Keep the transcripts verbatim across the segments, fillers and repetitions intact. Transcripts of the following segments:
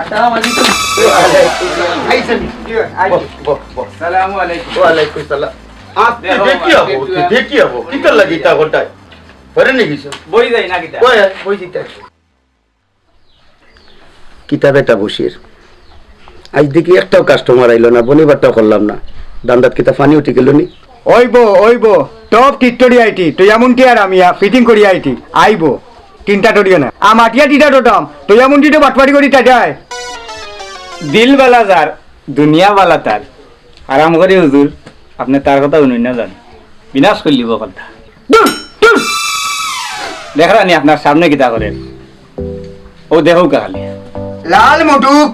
আসসালামু আলাইকুম। আইছেন? বহ, বহ, বহ। আসসালামু আলাইকুম। ওয়ালাইকুম সালাম। আপনি দেখো, দেখিয়া বহ, দেখো, তুই দেখিয়া বহ। কিতার লাগি ইতা করতায়? পারে নি কিছু? বই যাই না কিতা? ওই, ওই দিতে। কিতা বেটা বশির? আইজ দেখি একটাও কাস্টমার আইলো না, বনিবারটাও করলাম না। দান্দাত কিতা পানি উঠি গেল নি? ওইবো, ওইবো। টপ টিট্টরি আইটি, তুই এমন টিয়ার আমি ফিটিং করি আইটি। আইবো। তিনটা টরিও না। আ মাটিয়া টিটা টোটাম। তুই এমন টিটো বাটপারি করি টাটায়। দিল বালা যার, দুনিয়া বালা তার। আরাম করি হুজুর, আপনে তার কথা হুনইন না যান। বিনাশ করিলিবো কথা। দূর, দূর। দেখরা নি আপনার সামনে কিতা করের। ও দেখউক্কা খালি। লাল মুটুক,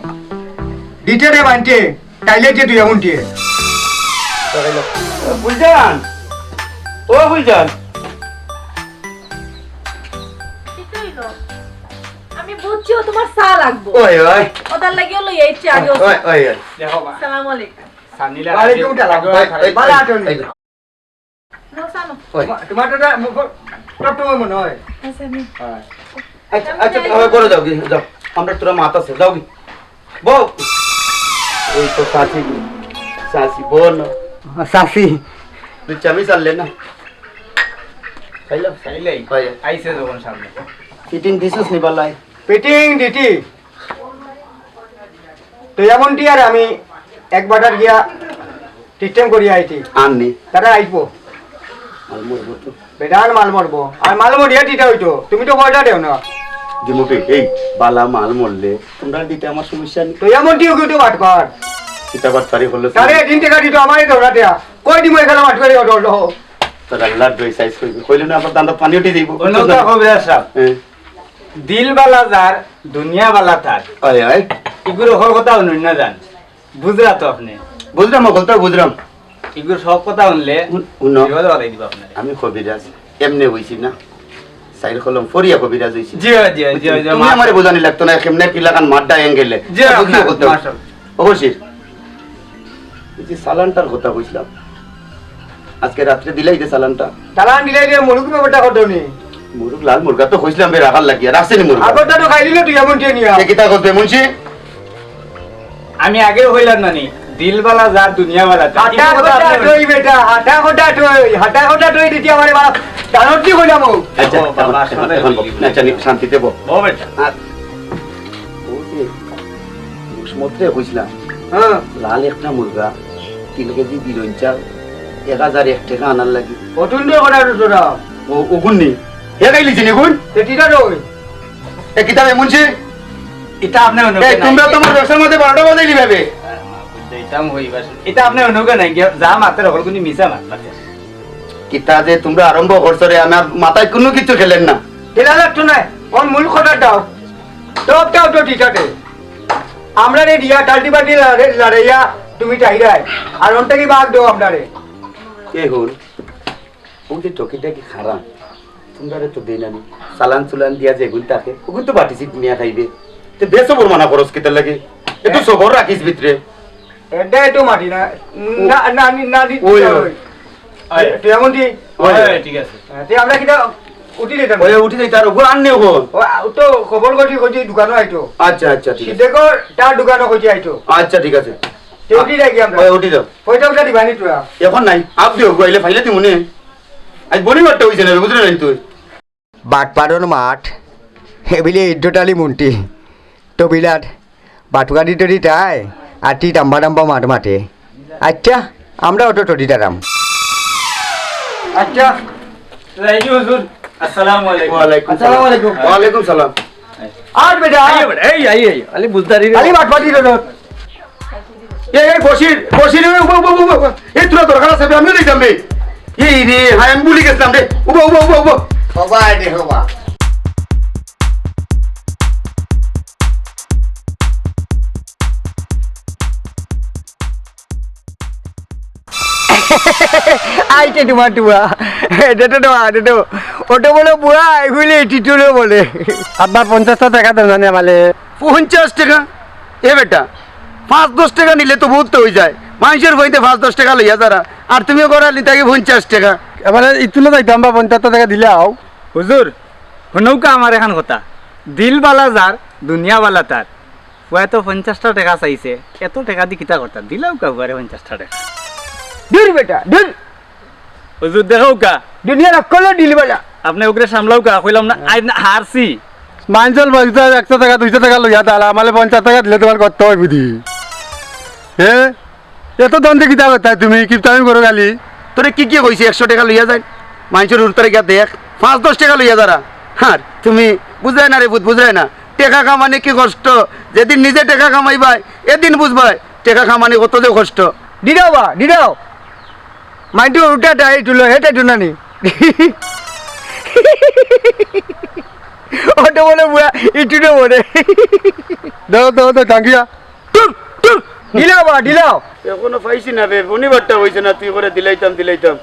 দিতে রে মানতে, তাইলে যে তুই এমন টিয়ে। বুলজান, ও বুলজান। কিতা অইলো? আমি বুঝছি ও তুমার চা লাগবো। ওই, ওই। ওটার লাগিও লই আইছি আগে। ওই, ওই, ওই। দেখো মা। সালাম আলাইকুম। সানিলা ওয়ালাইকুম সালাম। ওই, ওই, বালা ওই, আটনি। ওই। নাও, চা নাও। ওই। তোমার তো এটা মুখ টপটপে মনে হয়। আচ্ছা, আমি হ্যাঁ। আচ্ছা, আচ্ছা, তুমি ঘরে যাও গি, যাও। আমরা তোরা মাত আছে, যাও গি। বউ। ওই তো চাচি গি। চাচি, বউ না। চাচি। তুই চাবি চাললে না? খাইলাম। খাইলাই। খাইলাই। আইছে যখন সামনে। ফিটিং দিছিস নি বালাই? ফিটিং দিতি। তো এমন টিয়ার আমি এক বাটার গিয়া সিস্টেম করিয়া আইছি। আর নি? তারা আইবো। মাল মরবো তো। বেটার মাল মরবো। আর মাল মরিয়া দিতে হইতো। তুমি তো কয়টা দেও না। দিমুকে, এই বালা মাল মরলে তোমরা দিতে আমার সমস্যা নেই। তো এমন টিও কিন্তু বাটপার। কিতা বাটপারি করলে? তারে দিন টাকা দিত আমারে দৌড়া দেয়া। কই দিমু এখানে বাটপারি অটো অটো। তোর আল্লাহর দই সাইজ কইবি। কইলে না আবার দান্দাত পানি উঠি যাইবো। অন্য কথা কবে আসা? হ্যাঁ। দিল বালা যার, দুনিয়া বালা তার। অয়, অয়। ইগুর হকল কথা হুনইন না যান। বুঝরা তো আপনে? বুঝরাম, হকলতা বুঝরাম। ইগুর সব কথা হুনলে হুন-, হুনো। বিপদে বালাই দিবা আপনারে। আমি কবিরাজ, এমনে অইছি না। চাইর কলম পড়িয়া কবিরাজ অইছি। জি, জি, জি, জি, তুমি মা- আমারে বুঝানি লাগতো না, কেমনে কিলাখান মাড্ডা অ্যাঙ্গেলে। জি, তা বুঝিও আপনার, করতে হবে। মাশাআল্লাহ। অবশ্যই। এই যে চালানটার কথা কইছিলাম, আজকে রাত্রে দিলাই যে চালানটা। চালান দিলাই যে মুরুগ ব্যাপারটা কত নি? মুরুগ লাল মুরগা তো কইছিলাম বে রাখার লাগিয়া, রাখছে নি মুরগা? আগরটা তো খাই দিলে তুই এমন কে নিয়া। এ কিতা করবে মুন্সি? আমি আগেও কইলাম না নি, দিল বালা যার দুনিয়া বালা তার। হাটা কথা কথা আপনি টই বেটা, হাটা কথা টই, হাটা কথা টই দিতে আমারে বালা। জানত কি কইলাম ও? আচ্ছা, ও বাবা, এখন, এখন, আসলে এখন, কি আচ্ছা, নি-, শান্তিতে বল। বল বেটা। আর ও যে দুষ্মতরে কইছিলাম, হ্যাঁ। লাল একটা মুরগা, তিন কেজি বিরন চাল, এক হাজার এক টাকা আনার লাগি। অতুন্দ করা তো তোরা। ও, ওগুন নি? হে গাইলি চিনি গুন? তে কিতা রই? এ কিতা রে মুন্সি? ইতা আপনে অনুকে এই, নাই। তোমরা তোমার ব্যবসার মধ্যে বারোটা বাজাই দিবে বে। ইতা আমি হই বাস। ইতা আপনে অনুকে নাই, গিয়া যা মাতের হকল কুনি মিছা মাত মাতে। কিতা যে তোমরা আরম্ভ করছো রে, আমার মাথায় কোনো কিছু খেলেন না। খেলা লাগতো না, ওর মূল কথা দাও। টপ দাও তো টিচারে। আমরা রে দিয়া টাল্টি বাল্টি লড়ে-, লড়াইয়া তুমি চাহিদায়। আর ওনটা কি বাদ দেও আমরা রে? কে হল? ও যে টকিটা কি খারাপ? তোমরা রে তো দেই না নি। চালান চুলান দিয়া যেগুন থাকে, ওগুন তো বাটি সিট নিয়ে খাইবে। তে বেশ ওপর মানা খরচ কিতার লাগে? একটু সবর রাখিস ভিতরে। এটা একটু মাটি না, না, না, না, না, ওই, ওই। ওই। আয়। তুই এমন কি? ওই, ওই। ওই, ঠিক আছে। হ্যাঁ, তুই আমরা কিটা উঠি দিতাম। ওই, উঠি দিতাম, তার উপর আর নেই ওপর। ও, ও তো খবর করছি, করছি দোকানও আইতো। আচ্ছা, আচ্ছা, ঠিক আছে। সিদ্ধেকর তার দোকানও করছি আইতো। আচ্ছা, ঠিক আছে। তুই উঠি যাই কি আমরা? ওই, উঠি যাও। পয়সা উঠা দিবানি তোরা? এখন নাই, আপ দিও, গইলে ফাইলে দিমুনে। আজ বনি মারটা হইছে না, বুঝলে নাই তুই? বাটপারর মাঠ, হেবিলে ইদ্দটালি মুন্টি, টবিলার, বাটুকারি টরি তাই, আর টি টাম্বা টাম্বা মাঠ মাঠে। আচ্ছা, আমরা অটো টরি তারাম। আচ্ছা, রাইজু হুজুর, আসসালামু আলাইকুম। ওয়ালাইকুম আসসালামু সালাম। আলাইকুম। ওয়ালাইকুম সালাম। আর বেটা, আই বেটা, এই, এই, এই, আলি বুঝদারি রে। আলি বাটপারি রে। এ, এ, বশির, বশির, এ, উবা, উবা, উবা, উবা। এ, তোরা দরকার আছে, আমিও দিতাম রে। এই রে, হায়, আমি ভুলি গেছিলাম রে। উবা, উবা, উবা, উবা। হবা রে, হবা। আইছে তোমার টুয়া। এটা তো না, এটা তো। অটো বলো বুয়া, এগুলি টিটুলো বলে। আব্বা, পঞ্চাশটা টাকা দেন জানে আমালে। পঞ্চাশ টাকা? এ বেটা, পাঁচ দশ টাকা নিলে তো বহুত তো হয়ে যায়। মানুষের বইতে পাঁচ দশ টাকা লইয়া যারা, আর তুমিও করার নিতে আগে পঞ্চাশ টাকা। এবারে ইতুলো যাইতাম বা পঞ্চাশটা টাকা দিলে আও। হুজুর, হুনউকা আমার এখান কথা। দিল বালা যার, দুনিয়া বালা তার। পুয়ায় তো পঞ্চাশটা টেকা চাইছে, এত টেকা দি কিতা করতা? দিলাউক্কা পুয়ারে পঞ্চাশটা টেকা। দূর বেটা, দূর। হুজুর, দেখাউক্কা। দুনিয়ার অকলর দিল বালা। আপনে অগুরে সামলাউক্কা, কইলাম না, আইজ না হারছি। মাইনষর পয়সা একশো টেকা, দুইশো টেকা লইয়া দাঁড়া, আমারে পঞ্চাশ টেকা দিলে তুমার কত অইবো দি? হে? এত দণ্ডে কিতা করতায় তুমি? কিপটামি করো খালি। তোরে কিগে কইছি একশো টেকা লইয়া যাইন? মাইনষর হুরুতারে গিয়া দেখ, পাঁচ দশ টেকা লইয়া যারা। আর তুমি বুঝরায় না রে পুত, বুঝরায় না। টেকা কামানি কি কষ্ট, যেদিন নিজে টেকা কামাইবায়, এদিন বুঝবায় টেকা কামানি কত যে কষ্ট। দিরাও বা, দিরাও। মাইনষর হুরুতা ইটুলো, হেটা ইটু নানি। অটো বলে বুয়া, ইটু না বলে। দাও, দাও, দাও, টাঙ্গিয়া। টুর, টুর, ঢিলাও বা, ঢিলাও। এখনো পাইছি না বে, শনিবারটা অইছে না, তুই করে দিলাইতাম, দিলাইতাম।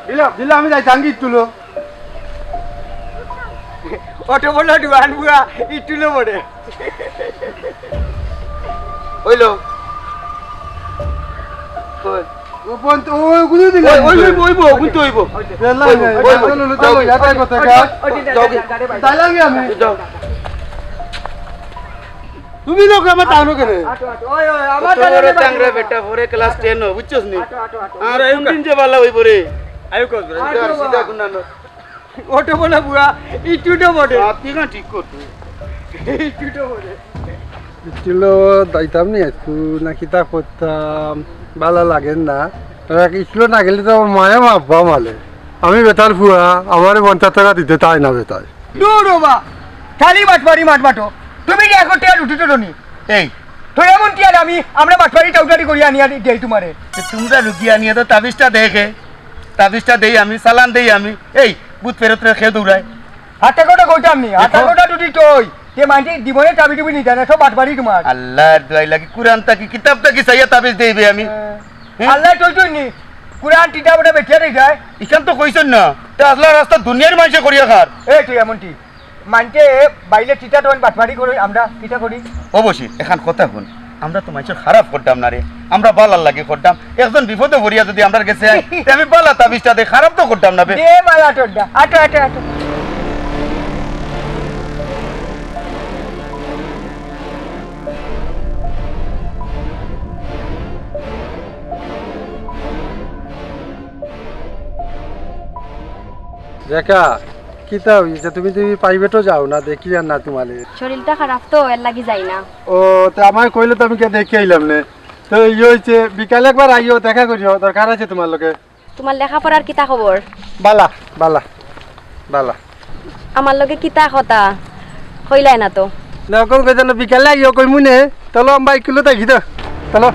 ঢিলাও, ঢিলাও, আমি যাই, টাঙ্গি তুলো। অটো বলো, ডুয়ান বুয়া, ইটুলো মরে। অইলো। কই? ও পন্ত, ও, ওগুলো দিলে। ওই, ওই, ওই, ওই, ওই, ওগুলো তো অইবো। বেলা অইবো, নাই, অইবো। চলো, চলো, যাও, চলো, যাও, যাও, যাও, যাও। যাও, যাও। দাঁড়াও আমি। যাও। তুমি লোক আমার টাউনো কেন? আটো, আটো, ওই, ওই, আমার তোর টাউনো টাংরা বাড়ি। বেটা, পরে ক্লাস টেন ও, বুঝছস নি? আটো, আটো, আটো। আর কোন দিন যে বালা অইবো রে? আয়ো কস, আটো সিধা, বাবা। সিধা কোন না? অটো বলে বুয়া, ইটুটো বটে। আপনি না ঠিক করতে। ইটুটো বটে। ইটুলো দাইতাম নি একটু, না কিতা করতাম, বালা লাগে না। আর ইটুলো না গেলে তো আমার মায়া বাবা মালে। আমি বেটার ফুয়া, আমারে পঞ্চাশ টেকা দিতে তাই না বেটায়। দূর বাবা, খালি বাটপারি মাত মাতো। তুমি কি এখন টেকা লুটি তো নি? এই, তো এমন কি আর আমি, আমরা বাটপারি টাউটারি করি আনি আনি দেই তোমারে। তো তোমরা রুগী আনিয়া তো তাবিজটা দেখে, তাবিজটা দেই আমি, চালান দেই আমি। এই, ভূত ফেরত রে খেয়ে দৌড়ায়। হাতে কোটা কইতাম নি, হাতে দেখো। কোটা টুটি টই। তে মানছি জীবনে চাবি টুবি নিতা না, সব বাটপারি তোমার। আল্লাহর দোয়াই লাগি, কোরআন থাকি, কিতাব থাকি চাইয়া তাবিজ দেইবে আমি। হ্যাঁ। হ্যাঁ? আল্লাহ টই টই নি, কোরআন টিটা বটে বেটিয়া দেই যায়। ইখান তো কইছন না, তে আল্লাহর রাস্তা দুনিয়ার মানষে করিয়া খার। এই তুই এমন কি? মানষে বাইলে টিটা তখন বাটপারি করে, আমরা টিটা করি। অবশ্যই, এখান কথা হুন, আমরা তো মানষর খারাপ করতাম না রে, আমরা বালার লাগি করতাম। একজন বিপদে পড়িয়া যদি আমরার গেছে আয়, তে আমি বালা তাবিজটা দে, খারাপ তো করতাম না বে। দে বালা তোরটা। আটো, আটো, আটো। দেখা, কিতা অইছে? তুমি, তুমি প্রাইভেটও যাও না, দেখি আর না তোমারে। শরীরটা খারাপ তো, এর লাগি যাই না। ও, তে আমায় কইলে তো আমি গিয়া দেখি আইলাম নে। তো ইয়ে অইছে, বিকালে একবার আইও, দেখা করিও, দরকার আছে তোমার লগে। তোমার লেখাপড়ার কিতা খবর? বালা, বালা, বালা। আমার লগে কিতা কথা কইলায় না তো। না, কোন কইতে না, বিকালে আইও কইমু নে। চলো, আমি বাইক কিলো দেখি তো। চলো।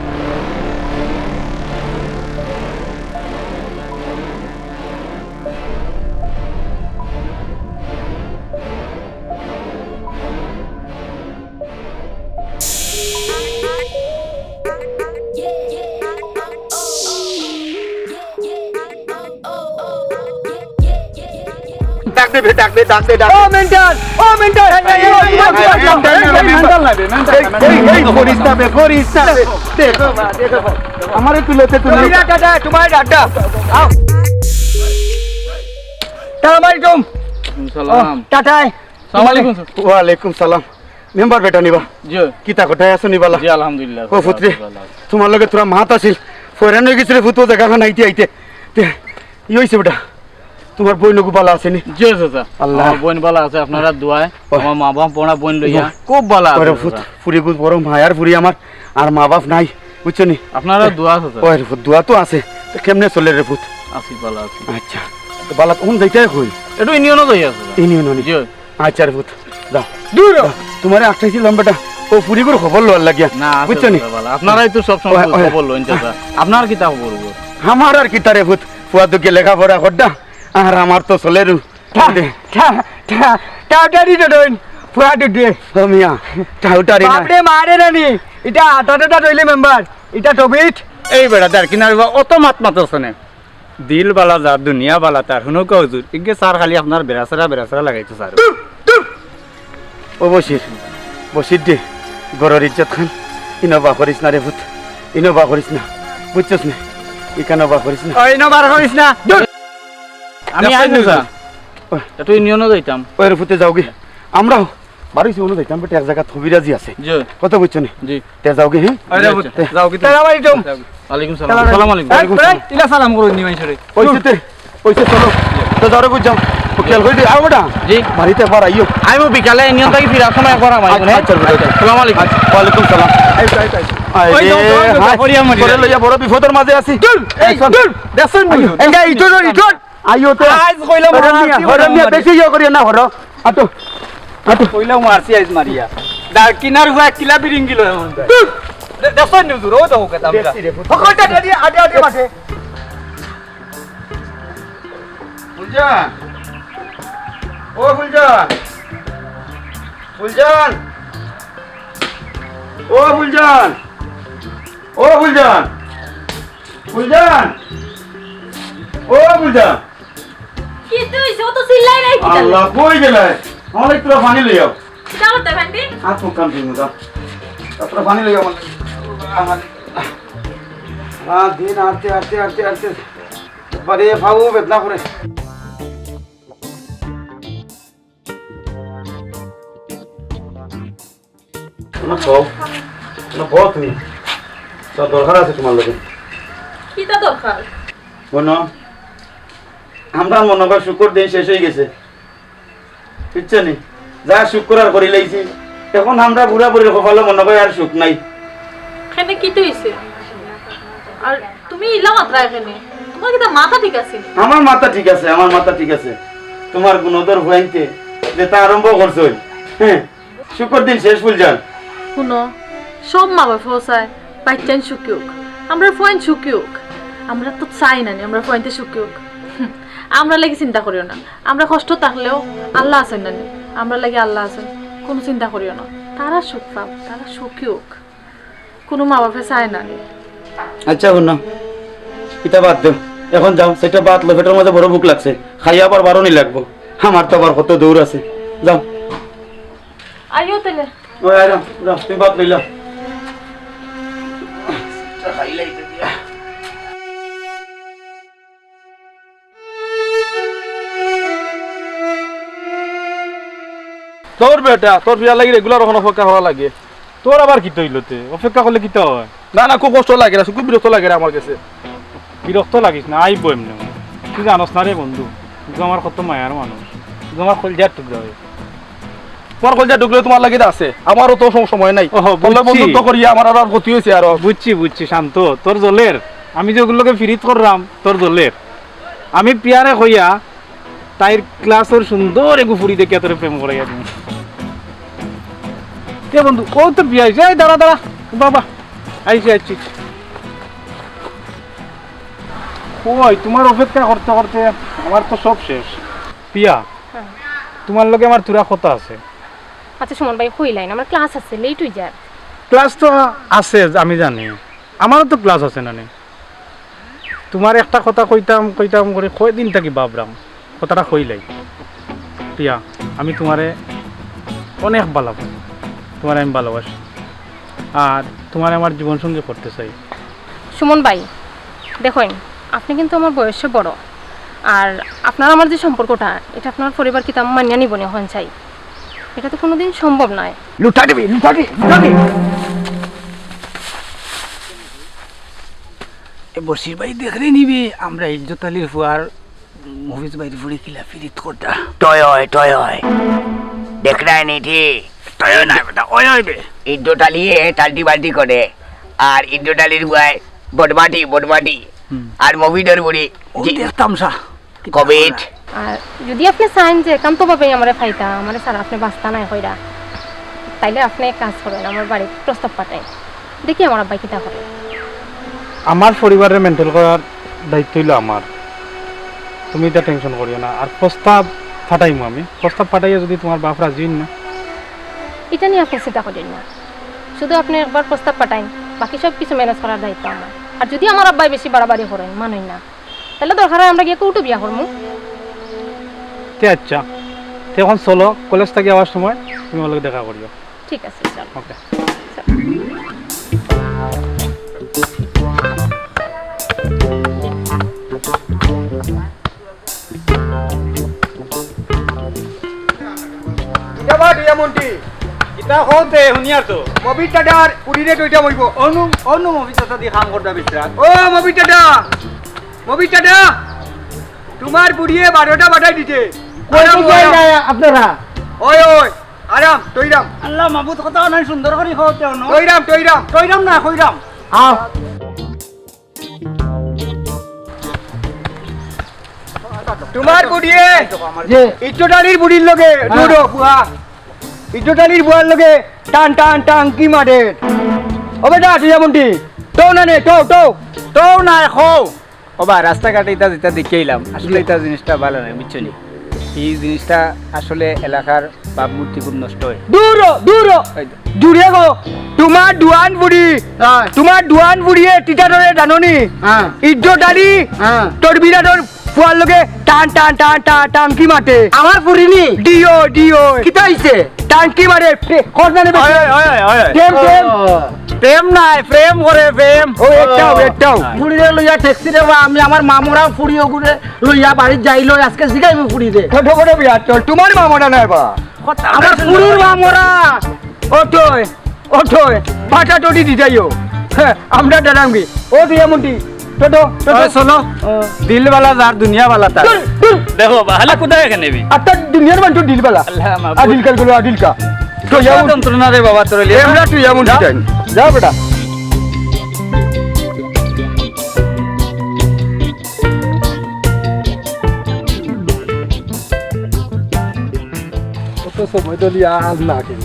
ডাক দে বে, ডাক দে, ডাক দে, ডাক দে। ও মেন্টাল, ও মেন্টাল, এই, এই, এই, এই, এই, এই, এই, এই, মেন্টাল না বে, মেন্টাল এই, না, এই, এই, মেন্টাল না। করিস না বে, করিস না বে। দেখো বা, দেখো বা। আমারে তুলেছে তুমি। কবিরা দাদা, তোমার দাদা। আও। সালাম আলাইকুম। সালাম। ও, টাটায়। সালাম আলাইকুম, স্যার। ওয়ালাইকুম সালাম। মেম্বার বেটা নিবা? জি। কিতা কোথায় আছো নিবালা? জি, আলহামদুলিল্লাহ। ও পুত্রে, আলহামদুলিল্লাহ। তোমার লগে তোরা মাত আছিল। ফয়রান অই গেছে রে পুত, ও জায়গা খান আইতে আইতে। তে, ই অইছে বেটা। তোমার বইন ওগু বালা আছে নি? জি, চাচা। আল্লাহ। আমার বইন বালা আছে, আপনারা দোয়ায়। ও। আমার মা বাপ পড়া বইন লইয়া ওহ। খুব বালা আছে, ওরে পুত, চাচা। ফুরিগু বড় মায়ার ফুরি আমার, আর মা বাপ নাই, বুঝছো নি? আপনারা দোয়া আছে, চাচা। ওরে পুত, দোয়া তো আছে। তো কেমনে চলে রে পুত? আছি, বালা আছি। আচ্ছা। তো বালা তখন যাইতে কই? একটু ইউনিয়নও যাই আছে, চাচা। ইউনিয়নও নি? জি। আচ্ছা রে পুত, যাও। দূর হ। যাও। তোমারে আটকাইছিলাম বেটা, ও ফুরিগুর খবর লওয়ার লাগিয়া। না, আছে বুঝছো নি? দাদা, বালা। আপনারাই তো সব সময় ওই, ওই। খবর লইন, চাচা। আপনার কিতা খবর গো? আমার আর কিতা রে পুত, ফুয়া দুগে লেখাপড়া করডা, আর আমার তো চলের। ঠা, ঠা, ঠা, টাউটারি তো ডইন, ফুয়া দুগে। ও মিয়া, টাউটারি না। বাপরে মারে রানি, ইটা আটা টাটা রইলে মেম্বার, ইটা টবিট। এই বেটা, দাঁড় কিনার অত মাত মাত আছে না। দিল বালা যার, দুনিয়া বালা তার। হুনউক্কা হুজুর, ইগে স্যার খালি আপনার বেড়াছেড়া, বেড়াছেড়া লাগাইতো স্যার। ও বশির, বশির দে, ঘরর ইজ্জত খান ইনো বার করিস না রে পুত, ইনো বার করিস না, বুঝছস নি? ইখানো বার করিস না। ওই, ইনো বার করিস না। দূর। আমি আইন না। ওই। একটু ইউনিয়নও যাইতাম। ওই রে পুতে যাওগি। আমরাও বারইছি, অনো যাইতাম, বেটা, এক জাগাত কবিরাজি আছে। জি। কথা বুঝছো নি? জি। তে যাওগি, হে? আরে, তে। যাওগি তো। সালাম আলাইকুম। ওয়ালাইকুম সালাম। এই, সালাম আলাইকুম। এই, এই, ইলা সালাম করো নি মাইনষরে? ওই যে তে, ওই যে চলো। তো যাওরে বুঝ যাও। ও খেয়াল করে দি, আও বেটা। জি। বাড়িতে একবার আইও। আমি বিকালে ইউনিয়ন থাকি ফিরার সময় একবার আমার আচ্ছা, এখানে। আচ্ছা, বেটা, আচ্ছা। সালাম আলাইকুম। আচ্ছা, ওয়ালাইকুম সালাম। এই, এই, এই। আরে, ওই যাও, যাও, যাও, হায়, করিয়া মারি। করে লইয়া বড় বিপদর মাঝে আছি। দূর, এই, এই, শোন। দূর, দেখছইন আইও, নি? এই যে, ইটো, ইটো। আইও তে। আইজ কইলাম, হরম মিয়া, মারছি, হরম মিয়া, মারি। বেশি ইয়ে করিও না, হরো। আটো, আটো। কইলাম মারছি আইজ মারিয়া। দাঁড় কিনার হুয়া কিলা বিরিঙ্গি লয় এখন। দূর। দে-, দেখছইন নি হুজুর, ও দেখো কেতা আমরা। দেখছি রে, পুত। হকলটা আডে, আডে, আডে মাঠে। ফুলজান। ও ফুলজান। ফুলজান। ও ফুলজান। ও ফুলজান। ফুলজান। ও ফুলজান। কিতা অইছে? ও তো চিল্লাই নাই কিতা? আল্লাহ, কই গেলে? আমার একটু পানি লইয়াও। কিতা করতে পারবি? হাত মুখ কান ধুই না, যাও। তারপরে পানি লইয়াও আমার। আমার। রাত দিন আটতে, আটতে, আটতে, আটতে। বারে ফাউ বেদনা করে। না, বউ। না, বউ তুমি। তো দরকার আছে তোমার লগে। কিতা দরকার? হুনো, আমরা মনে কয় শুকর দিন শেষ অই গেছে। বুঝছো নি? যা শুকর আর করি লাইছি। এখন আমরা বুড়া বুড়ির কপালো মনে কয় আর সুখ নাই। কেনে কিতা অইছে? আর তুমি ইলা মাতরায় কেনে? তোমার কিতা মাথা ঠিক আছে নি? আমার মাথা ঠিক আছে, আমার মাথা ঠিক আছে। তোমার গুণধর ফুয়াইন্তে যেতা আরম্ভ করছইন, হ্যাঁ, শুকর দিন শেষ ফুলজান। হুনো, সব মা বাপে চায় বাইচ্চাইন সুখী অউক, আমরার ফুয়াইন সুখী অউক। আমরা তো চাই না নি আমরার ফুয়াইন্তে সুখী অউক। হুম, আমরার লাগি চিন্তা করিও না, আমরা কষ্ট থাকলেও আল্লা আছইন না নি, আমরার লাগি আল্লা আছইন, কুনু চিন্তা করিও না। তারা সুখ পাউক, তারা সুখী অউক। কুনু মা বাপে চায় না রে। আচ্ছা, হুনো, ইতা বাদ দেও। এখন যাও, সেটা ভাত লও, পেটর মাঝে বড় ভুক লাগছে। খাইয়া আবার বারনি লাগবো। আমার তো আবার কত দৌড় আছে। যাও। আইও তাইলে। ওই, আয়, যাও, যাও, তুমি ভাত লইলাও। তোর বেটা, তোর ফিরার লাগি regular অখন অপেক্ষা করা লাগে। তোর আবার কিতা অইলো তে? অপেক্ষা করলে কিতা অয়? না, না, খুব কষ্ট লাগে রে, খুব বিরক্ত লাগে রে আমার গেছে। বিরক্ত লাগিস না, আইবো এমনে। তুই জানোস না রে বন্ধু, তুই আমার কত মায়ার মানুষ, তুই আমার কলিজার টুকরা অয়। তোমার কলিজার টুকরা তোমার লাগি আছে, আমারও তো সব সময় নাই। ওহো, বুঝছি। বন্ধুত্ব করিয়া আমার আরো ক্ষতি অইছে আরো। বুঝছি, বুঝছি, শান্ত, তোর জ্বলের। আমি যে অগুর লগে ফিরিত কররাম, তোর জ্বলের। আমি পিয়ারে কইয়া তাইর ক্লাসর সুন্দর এগু ফুরি দেখিয়া তোরে প্রেম করাইয়া দিমু। এ বন্ধু, ও তো বিয়া অইছে। এই দাঁড়া, দাঁড়া, বাবা, আইছি, আইছি। ওই, তোমার অপেক্ষা করতে করতে আমার তো সব শেষ। পিয়া, হ্যাঁ। তোমার লগে আমার থুড়া কথা আছে। আচ্ছা সুমন ভাই, কইলাইন, আমার ক্লাস আছে, লেট অই যার। ক্লাস তো আছে, আমি জানি, আমারও তো ক্লাস আছে না নি। তোমার একটা কথা কইতাম কইতাম করি কয়দিন থাকি ভাবরাম, কথাটা কইলাই। পিয়া, আমি তোমারে অনেক ভালা পাই, তোমারে আমি ভালোবাসি, আর তোমারে আমার জীবনসঙ্গী করতে চাই। সুমন ভাই, দেখইন, আপনি কিন্তু আমার বয়সে বড়, আর আপনার আমার যে সম্পর্কটা, এটা আপনার পরিবার কিতা মানিয়া নিবো নি অখন চাই? এটা তো কোনোদিন সম্ভব নায়। লুটা দিবি, লুটা দিবি, লুটা দিবি। এ বশির ভাই দেখরে নিবি, আমরা ইজ্জত আলীর ফুয়ার মফিজ ভাইর ফুড়ি কিলা ফিরিত করতা। তয় অয়, তয় অয়। দেখরায় নি ঠিক? তয় অয় না, বেটা, অয় অয় বে। ইজ্জত আলীয়ে টাল্টি বাল্টি করে, আর ইজ্জত আলীর ফুয়ায় বটমাটি, বটমাটি। হুম। আর মফিজর ফুড়ি ও জি- দেখতাম সা। কবির। আর যদি আপনি চাইন যে একান্তভাবেই আমারে পাইতা, আমারে ছাড়া আপনি বাঁচতা নায় কইরা, তাইলে আপনি এক কাজ করেন, আমার বাড়িত প্রস্তাব পাঠাইন, দেখি আমার আব্বায় কিতা করে। আমার পরিবাররে মেন্টেন করার দায়িত্ব অইলো আমার, তুমি ইতা টেনশন করিও না। আর প্রস্তাব পাঠাইমু আমি, প্রস্তাব পাঠাইয়া যদি তোমার বাপ রাজি অইন না। ইটা নিয়া আপনি চিন্তা করিয়েন না, শুধু আপনি একবার প্রস্তাব পাঠাইন, বাকি সব কিছু ম্যানেজ করার দায়িত্ব আমার। আর যদি আমার আব্বায় বেশি বাড়াবাড়ি করেন, মানইন না, তাইলে দরকার অয় আমরা গিয়া কোর্টো বিয়া করমু। তে আচ্ছা, তে অখন চলো, কলেজ থাকি আওয়ার সময় তুমি আমার লগে দেখা করিও। ঠিক আছে, চলো। ওকে। ও, দুইয়া মন্ত্রী। কিতা কও তে, হুনিয়ার তো। মবির দাদার ফুড়িরে টইতাম অইবো। অনু, অনু মবির দাদা দি কাম করতা বিশ্রাম। ও, মবির দাদা, মবির দাদা, তুমার ফুড়িয়ে বারোটা বাজাই দিছে। কই আরাম, যাই আরাম। না আপনারা? ওই, ওই, আরাম, টইরাম। আল্লাহ মাবুদ, কথা নাই সুন্দর করি কও তে অনু। টইরাম, টইরাম। টইরাম না, কইরাম। আও। তুমার ফুড়িয়ে জি। ইট্টু ডালির ফুড়ির লগে হ্যাঁ। লুডো ফুয়া। ইট্টু ডালির ফুয়ার লগে টান টান টান কি মারে। ও বেটা, তুই এমন কি? টও না নে, টও, টও। টও না, কও। ও বা, রাস্তাঘাটে ইতা যেটা দেখি আইলাম, আসলে জি। ইতা জিনিসটা ভালা নায়, বুঝছো নি? ই জিনিসটা আসলে এলাকার ভাবমূর্তি খুব নষ্ট অয়। দূর হ, দূর হ। এই তো। দূরে গো। তুমার দুয়ান ফুড়ি, হ্যাঁ। তুমার দুয়ান ফুড়িয়ে টিটাডরে জানো নি? হ্যাঁ। ইট্টু ডালি, হ্যাঁ। তোর বিরাটর ফুয়ার লগে টান টান টান টান টান কি মাতে? আমার ফুড়ি নি? দিও, দিও। কিতা অইছে? টান কি মারে? প্রে-, কর না রে বেটা। ওই, ওই, ওই, ওই। প্রেম, প্রেম। ও। প্রেম নায়, প্রেম করে, প্রেম। ও, একটাও, ও। একটাও। ফুড়িরে লইয়া ঠেকছি রে বা, আমি আমার মামুরা ফুড়ি ওগুরে লইয়া বাড়িত যাইলো, আজকে জিগাইমু ফুড়িরে। ছোট বড় বিয়া চল, তুমার মামুরা নায় বা। কথা আমার ফুড়ির মামুরা। ওঠোয়, ওঠোয়, পাটা টটি দি যাইও। হ্যাঁ, আমরা ডরাঙ্গি। ও দুইয়া মন্ত্রী, ছোট, ছোট। ওই চলো। ও। দিল বালা যার দুনিয়া বালা তার। দূর, দূর। দেখো, বাহালা কোথায় এখানে বি? আর তার দুনিয়ার মানুষ দিল বালা। আল্লাহ মাবুদ। আর দিল কাল গুলো, আর দিল কা। তো কত যাও। যন্ত্রণা রে বাবা, তোর লিয়ে। আমরা তুই এমন যা। কি জানি। যা বেটা। কত সময় ধরি আর না কেন?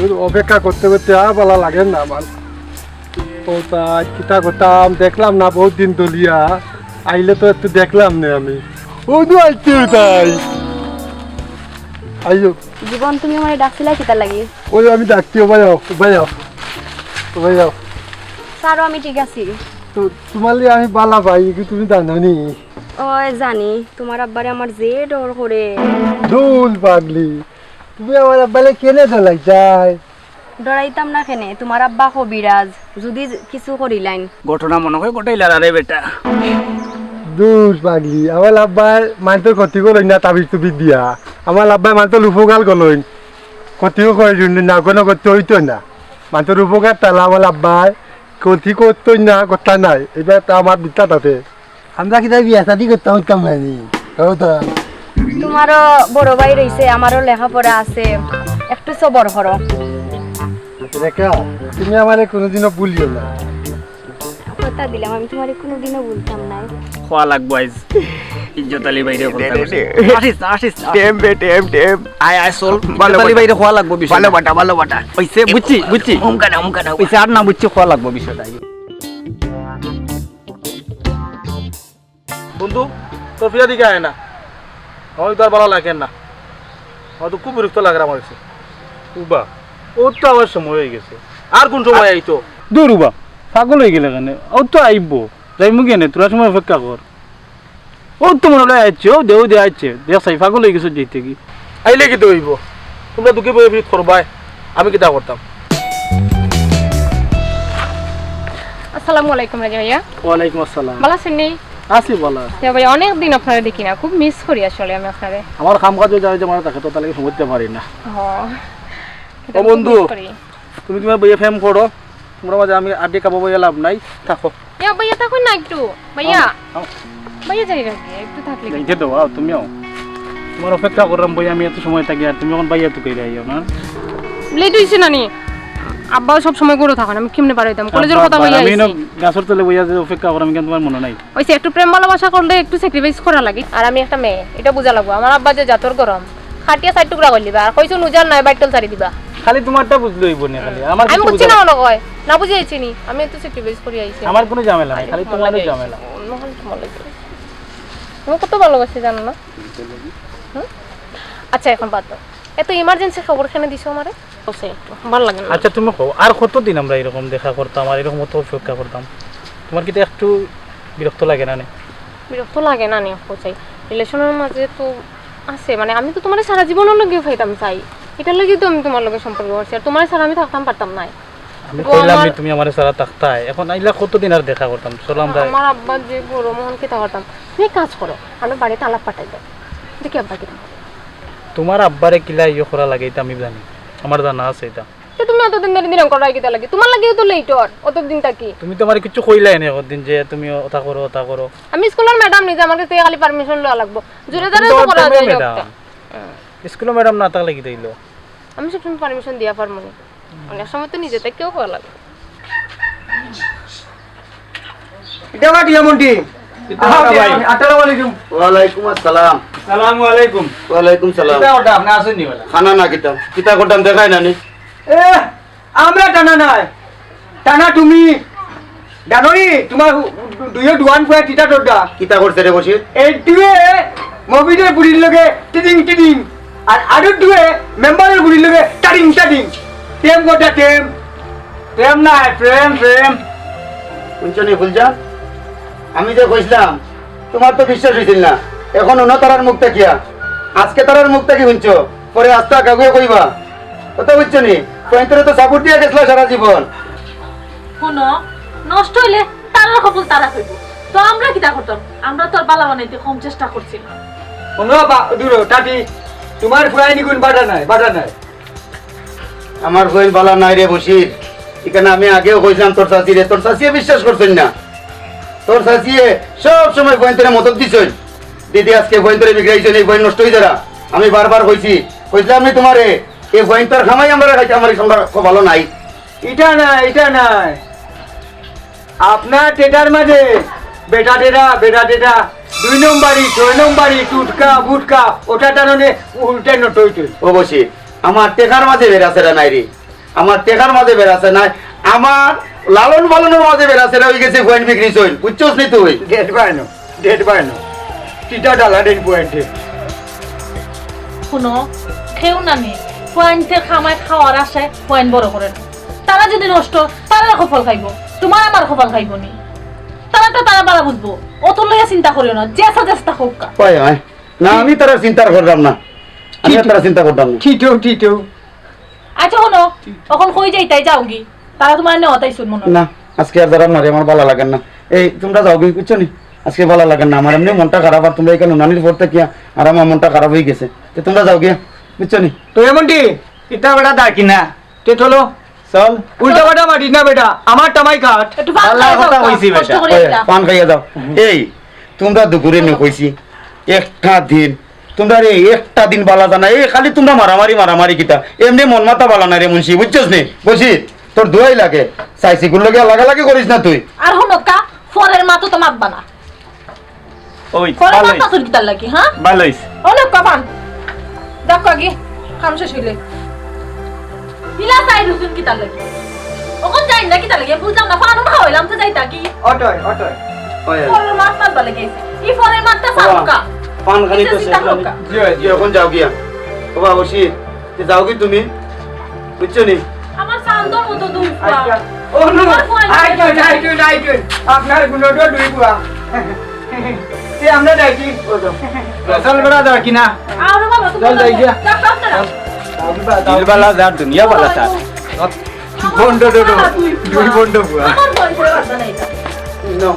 এই অপেক্ষা করতে করতে আর বালা লাগে না আমার। ও তাই কিতা করতাম, দেখলাম না বহুত দিন ধরিয়া। আইলে তো একটু দেখলাম নে আমি। ও তো আইতে তাই। আইও। জীবন, তুমি আমারে ডাকছিলা কিতার লাগি? ওই আমি ডাকছি, ও ভাই আও, ও ভাই আও, ও ভাই আও। ছাড়ো, আমি ঠিক আছি। তো তোমার লিগে আমি বালা পাই, কি তুমি জানো নি? ওই জানি, তোমার আব্বারে আমার যে ডর করে। দুল পাগলি, তুমি আমার আব্বারে কেনে ডরাইতায়? ডরাইতাম না কেনে, তোমার আব্বা কবিরাজ, যদি কিছু করিলাইন। ঘটনা মনে হয় ঘটাইলার আরে বেটা। দুষ পাগলি, আমার আব্বায় মানষর ক্ষতি করইন না তাবিজ তুবিজ দিয়া। আমার আব্বায় মানষর উপকার করইন, ক্ষতিও করইন না, কোনো ক্ষতি অইতো না। মানষর উপকার তালা আমার আব্বায় ক্ষতি করতইন না, কথা নাই। এবার তো আমার বিদ্যা তাতে। আমরা কিতা বিয়া শাদি করতাম, করতাম না নি? কও তো। তোমারও বড় ভাই রইছে, আমারও লেখাপড়া আছে, একটু সবর করো। রেখা, তুমি আমারে কোনোদিনও ভুলিও না। কথা দিলাম, আমি তোমারে কোনোদিনও ভুলতাম না। খোয়া লাগবো আইজ। ইজ্জত আলী ভাইরে বলতে হবে। আসিস না, আসিস না। টেম বে, টেম, টেম। আয়, আয়, চল। ভালো ইজ্জত আলী বাটা। ভাইরে খোয়া লাগবো বিষয়টা। ভালো বাটা, ভালো বাটা। অইছে, বুঝছি, বুঝছি। হুমকা না, হুমকা না। অইছে, আর না বুঝছি, খোয়া লাগবো বিষয়টা। বন্ধু, তোর ফিরা দিকে আয় না। আমার তো আর ভালো লাগে না। আমার তো খুব বিরক্ত লাগে আমার কাছে। উবা, ওর তো আবার সময় হয়ে গেছে। আর কোন সময় আইতো? দূর উবা, পাগল হয়ে গেলে কেন? ও তো আইবো। যাইমু কেনে? তোরা সময় অপেক্ষা কর। ও তো মনে হয় আইছে, ও দে, ও দে আইছে। দেখ সাই, পাগল হয়ে গেছে যেতে কি। আইলে কি তো হইব? তোমরা দুঃখে বইয়ে ফিরিত করবায়, আমি কিতা করতাম? আসসালামু আলাইকুম রাজা ভাইয়া। ওয়ালাইকুম আসসালাম। ভালো আছেন নি? আছি ভালো আছি। হ্যাঁ ভাই, অনেক দিন আপনারে দেখি না, খুব মিস করি আসলে আমি আপনারে। আমার কাম কাজে যাই যে আমার তাকে তো তাহলে সময় দিতে পারি না। ও। ও বন্ধু, তুমি তোমার বইয়ে প্রেম করো, তোমরা মাঝে আমি আড্ডি কাবো বইয়ে লাভ নাই, থাকো। ইয়া ভাইয়া, থাকো না একটু। ভাইয়া। আম-, আম-, ভাইয়া যাই রাখি, একটু থাকলে। যাইতে দাও, আও, তুমি আও। তোমার অপেক্ষা করলাম ভাইয়া, আমি এত সময় থাকি, আর তুমি এখন ভাইয়া তো কইরা আইও না। লেট হইছে না নি? আব্বাও সব সময় করে থাকেন, আমি কেমনে পারাইতাম? কলেজের আব্বা, কথা আব্বা, ভাইয়া আমি আইছি। না গাছর তলে বইয়া যে অপেক্ষা করাম, কেন তোমার মনে নাই? ওই যে একটু প্রেম ভালোবাসা করলে একটু স্যাক্রিফাইস করা লাগে। আর আমি একটা মেয়ে, এটা বুঝা লাগবো। আমার আব্বা যে জাতর গরম, খাটিয়া চার টুকরা করে দিবা। আর কইছো নুজার নাই, বাইটল ছাড়ি দিবা। খালি তোমারটা বুঝলে হইব না, খালি আমার আমি কিছু বুঝছি বুঝা না মনে কয়, না বুঝে আইছি নি। আমি একটু স্যাক্রিফাইস করি আইছি। আমার কোনো ঝামেলা নাই, আরে, খালি তোমার তোমারও লাগে ঝামেলা। আইছি। মনে হয় তোমার লাগে। তুমি কত ভালোবাসি জানো না? হুম? আচ্ছা, এখন বাদ দাও। এত ইমার্জেন্সি খবর কেন দিছো আমারে? বুঝছি একটু, ভালো লাগে না। আচ্ছা, তুমি কও, আর কতদিন আমরা এরকম দেখা করতাম, আর এরকম অত অপেক্ষা করতাম? তোমার কি একটু বিরক্ত লাগে না নে? বিরক্ত লাগে না নে, বুঝাই। রিলেশনের মাঝে তো আছে, মানে, আমি তো তোমার সারা জীবনের লগে পাইতাম চাই, এটার লাগি তো আমি তোমার লগে সম্পর্ক করছি, আর তোমার ছাড়া আমি থাকতাম পারতাম না। আমি তো কইলাম আমার নি তুমি আমার ছাড়া থাকতায়, এখন আইলা কতদিন আর দেখা করতাম? চলো আমরা আমার আব্বার যে গরম, অখন কিতা করতাম? তুমি এক কাজ করো, আমার বাড়িত আলাপ পাঠাই দাও, দেখি আব্বা কিতা। তুমার আব্বারে কিলা ইয়ে করা লাগে, ইতা আমি জানি, আমার জানা আছে ইতা। তে তুমি অতদিন ধরি দিন করাই কিতা লাগি? তুমার লাগিও তো লেট অর, অতদিন থাকি। তুমি তো আমারে কিচ্ছু কইলায় না একদিন যে তুমি ওটা করো, ওটা করো। আমি স্কুলর ম্যাডাম নিজে, আমার কাছ থাকি খালি পারমিশন লওয়া লাগবো। জোরে দারে তো করা যায় না ম্যাডাম। স্কুলর ম্যাডাম না থাকলে কিতা অইলো? আমি সবসময় পারমিশন দিয়া পারমু নি। অনেক সময় তো নিজে থাকিও করা লাগে। ইটা বাটি এমনটি। ইটা বাটি ভাই। আসসালামু আলাইকুম। ওয়ালাইকুম আসসালাম। আসসালামু আলাইকুম। ওয়ালাইকুম সালাম। কিতা করতা আপনি আছেন নি বলা? খানা না কিতা? কিতা করতাম দেখাই না নি? এ, আমরা টানা নাই। টানা তুমি। জানো নি, তুমার দুইও দুয়ান পুয়া কিতা করতা? কিতা করছে রে বশির? এই দুয়ে মফিজর বুড়ির লগে টিডিং টিডিং। আর আরো দুয়ে মেম্বারর বুড়ির লগে টাডিং টাডিং। প্রেম করতা প্রেম। প্রেম নায়, প্রেম, প্রেম। হুনছো নি ফুলজান? আমি যে কইছিলাম, তুমার তো বিশ্বাস অইছিল না। এখন হুনো তারার মুখ থাকিয়া। আজকে তারার মুখ থাকি হুনছো, পরে আস্তা কাউকে কইবা। কথা বুঝছো নি? ফুয়াইন্তরে তো সাপোর্ট দিয়া গেছলা সারা জীবন। হুনো, নষ্ট অইলে তারার কপাল তারা খাইবো। তো আমরা কিতা করতাম? আমরা তো আর বালা বানাইতে কম চেষ্টা করছি না। হুনো বা-, দূরো, টাটি, তুমার ফুয়াইন ইগুন বাটা নাই, বাটা নাই। আমার ফুয়াইন বালা নাই রে বশির। ইখান আমি আগেও কইছিলাম তোর চাচিরে, তোর চাচিয়ে বিশ্বাস করছইন না। তোর চাচিয়ে সব সময় ফুয়াইন্তরে মদত দিছইন। দিদি আজকে ফুয়াইন্তরে বিগড়াইছইন, এই ফুয়াইন নষ্ট অই যারা। আমি বারবার কইছি, কইছিলাম নি তুমারে, এই ফুয়াইন্তর খামাই আমরা খাইতে আমার এই সঙ্গে খুব ভালো নাই। ইটা না, ইটা না। আপনার টেটার মাঝে বেটা টেটা, বেটা টেটা, দুই নম্বরি, ছয় নম্বরি, টুটকা, বুটকা, ওটা টাননে উল্টে নটইটই। ও বশির, আমার টেকার মাঝে বেড়াছেড়া নাই রে, আমার টেকার মাঝে বেড়াছে নাই, আমার লালন পালনর মাঝে বেড়াছেড়া অই গেছে, ফুয়াইন বিগড়িছইন, বুঝছস নি তুই? ডেট বায়নো, ডেট বায়নো, টিটা ডালা ডেট পয়েন্টে। হুনো, কেউ না নি, ফুয়াইন্তর খামাই খাওয়ার আশায় ফুয়াইন বড় করে না। তারা যদি নষ্ট, তারার কপাল খাইবো, তুমার আমার কপাল খাইবো নি। তারা তো তারা বালা বুঝবো, অত লইয়া চিন্তা করিও না, যেসা যেসা হোক কা। হয়, হয়। না, আমি তারা চিন্তা করলাম না, আমি আর তারা চিন্তা করলাম না। ঠিকও, ঠিকও। আচ্ছা, হুনো, অখন কই যাইতায়, যাওগি? তারা তুমার নেওয়াত আইছইন মনো অয়। না, আজকে আর যারাম না রে, আমার বালা লাগের না। এই, তুমরা যাওগি, বুঝছো নি? আজকে বালা লাগের না, আমার এমনে মনটা খারাপ, আর তুমরা ইখান হুনানির পর থাকিয়া আর আমার মনটা খারাপ অই গেছে। তে তুমরা যাওগি, বুঝছো নি? তো এমনটি, ইতা বেটা ডাকি না। তে চলো। চল। উল্টা পাল্টা মারিস না বেটা, আমার টামাই কাট। একটু পান খাইয়া যাও, কথা কইছি কষ্ট বেটা। করিয়া ওই, দিলাম। পান খাইয়া যাও। এই, তুমরা দুপুরে নি কইছি, একটা দিন, তুমরারে একটা দিন বালা জানা, এই খালি তুমরা মারামারি, মারামারি কিতা? এমনে মন মাথা বালা নাই রে মুন্সি, বুঝছস নি? বশির, তোর দোয়াই লাগে, চাইছি গুলো গিয়া লাগালাগি করিস না তুই। আর হুনো কা, পরের মাত তো মাতবা না। ওই, পরে ভালো মাত হইছে। মাতুর কিতার লাগি, হ্যাঁ? ভালো হইছে। অনেক কপান। দেখো আগে, কাম শেষ হইলে। ইলা চাই রুজুন কিতার লাগি? অখন যাই না কিতার লাগি? বুঝলাম না, পান খাওয়াইলাম তো যাইতা কি? অটয়, অটয়। ওই, ওই। পরের মাত মাতবা লাগি আইছে। ই পরের মাতটা বাবা, চালুকা। পান খালি তো ইসে শেষ চিন্তা হয়নি। করুকা। জি, জি, অখন যাও গিয়া। বাবা, বশির, তে যাওগি তুমি? বুঝছো নি? আমার চান্দর মতো দুই ফুয়া। আচ্ছা। ও, নো। আমার ফুয়া আইটুন, আইটুন, আইটুন। আপনার গুণটা দুই ফুয়া। তে আমরা যাই কি? ও, যাও। চল, বেটা, যাও কি না? আরে বাবা, তুমি চল, যাই গিয়া। যাও, যাও, যাও। যাও, বাবা, যাও। দিল বালা যার দুনিয়া বালা তার। আমার বন্ড ডোডো, আমার দুই ফুয়া। দুই বন্ড ফুয়া। আমার বন্ড ফুয়া বাবা নাই। নো।